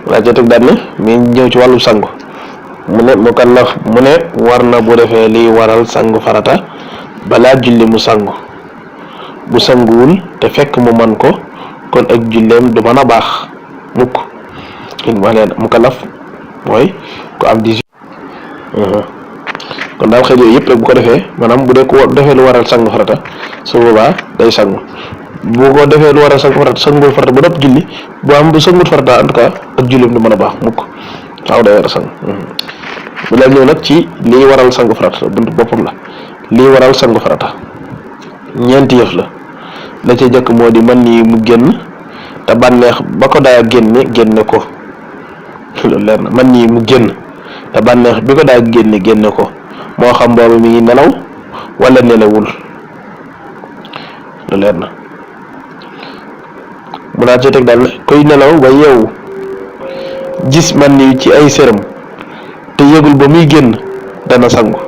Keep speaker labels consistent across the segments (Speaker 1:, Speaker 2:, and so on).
Speaker 1: laa ca teg daal ne mi ñëw ci wàllu sangu mu ne mukallaf mu ne war na bu defee liy waral sangu farata balaa julli mu sangu bu sanguwul te fekk mu man ko kon ak julleem du mën a baax mukk ma leen mukallaf mooy ku am 18 kon daal xëy yooyu yëpp rek bu ko defee maanaam bu dee ko defee lu waral sangu farata su boobaa day sangu bu ko defee lu waral sangu farata sangul farata ba nopp julli bu sangut farata en tout cas ak julleem du mën a baax mukk waaw day war a sangu bu la ñëw nag ci lii waral sangu farata buntu boppam la lii waral sangu farata ñeenti yëf la ca jëkk moo di man nii mu génn te bànneex ba ko daa génne ko loolu leer na man nii mu génn te bànneex bi ko daa génne ko moo xam boobu mi ngi nelaw wala nelawul lu leer na mu naa ci teg daal kuy nelaw ba yeewu gis man nii ci ay séram te yëgul ba muy génn dana sangu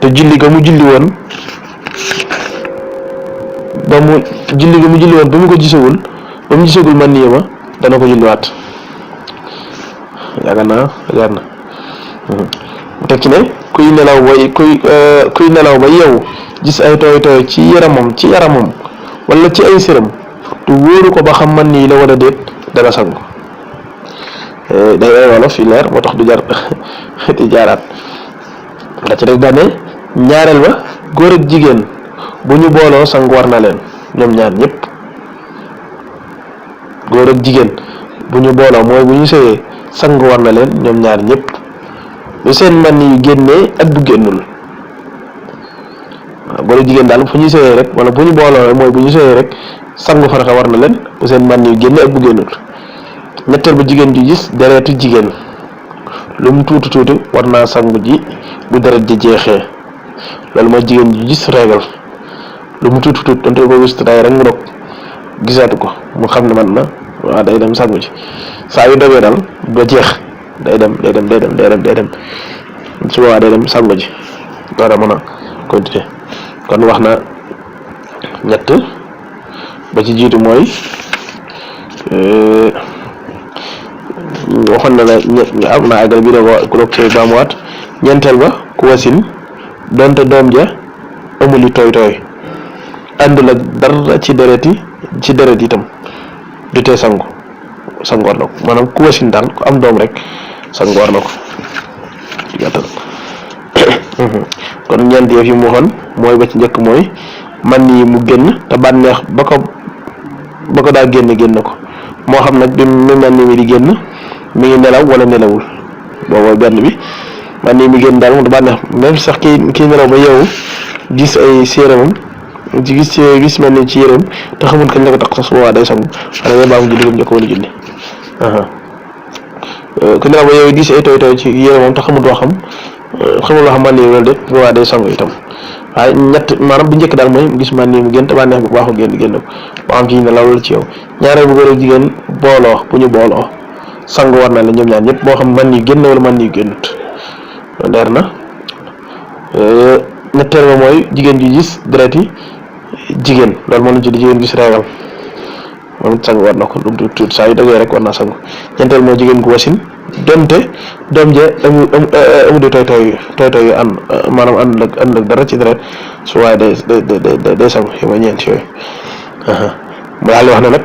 Speaker 1: te julli ga mu julli woon ba mu ko gisagul man nii ma dana ko julliwaat yaakaar naa leer na mu teg ci ne kuy nelaw ba yeewu gis ay tooy ci yaramam wala ci ay séram te wóoru ko ba xam man nii la wala déet dana sangu day ay wolof fi leer moo tax du jar di jaaraat nga ci rek daane ñaareel ba góor ak jigéen bu ñu booloo sangu war na leen ñoom ñaar ñëpp góor ak jigéen bu ñu booloo mooy bu ñu sëyee sangu war na leen ñoom ñaar ñëpp bu seen man yu génnee ak bu génnul waaw góor ak jigéen daal fu ñu sëyee rek wala bu ñu booloo mooy bu ñu sëyee rek sangu farata war na leen bu seen man yu génnee ak bu génnul ñetteel ba jigéen ju gis deretu jigéen lu mu tuuti war naa sangu ji bu deret ji jeexee loolu mooy jigéen ju gis régal lu mu tuuti donte ko gis tay rek mu dog gisaatu ko mu xam ne man na waaw day dem sangu ji saa yu dogee daal ba jeex day dem su boobaa day dem sangu ji door a mën a continuer kon wax na ñett ba ci jiitu mooy waxoon na la am na àggal bi ko roog ci baamuwaat ñeenteel ba ku wasin donte doom ja amuli tooy àndul ak dara ci deret itam du tee sangu war na ko maanaam ku wasin daal ku am doom rek sangu war na ko ci gàttal kon ñeent yëf yi mu waxoon mooy ba ci njëkk mooy man yi mu génn te bànneex ba ko daa génn ko moo xam nag bi mu man ni mi di génn mi ngi nelaw wala nelawul boobu benn bi man nii mi génn daal moom bànneex même sax kii nelaw ba yeewu gis ay séeramam gis man ni ci yéreem te xamul kañ la ko tax sax su boobaa day sangu xanaa ngay baamu julli njëkk wala julli ku nelaw ba yeewu gis ay tooy ci yéreemam te xamul loo xam man nii loolu de bu boobaa day sangu itam waaye ñett maanaam bu njëkk daal mooy gis man nii mu génn te bànneex bi bu baaxul génn ko ba xam ci nelaw la ci yow ñaareel bu góor ak jigéen booloo bu ñu booloo sangu war na la ñoom ñaar ñëpp moo xam man nii génn wala man nii génnut leer na ñetteel ba mooy jigéen ji gis dereti jigéen loolu moom lañ ci di jigéen gis reegal moom sangu war na ko lu tuut saa yu dogee rek war naa sangu ñeenteel mooy jigéen gu wasin donte doom je amu di tooy yu ànd maanaam ànd ak dara ci deret su waaye day sangu yi mooy ñeent yooyu mu daal di wax ne nag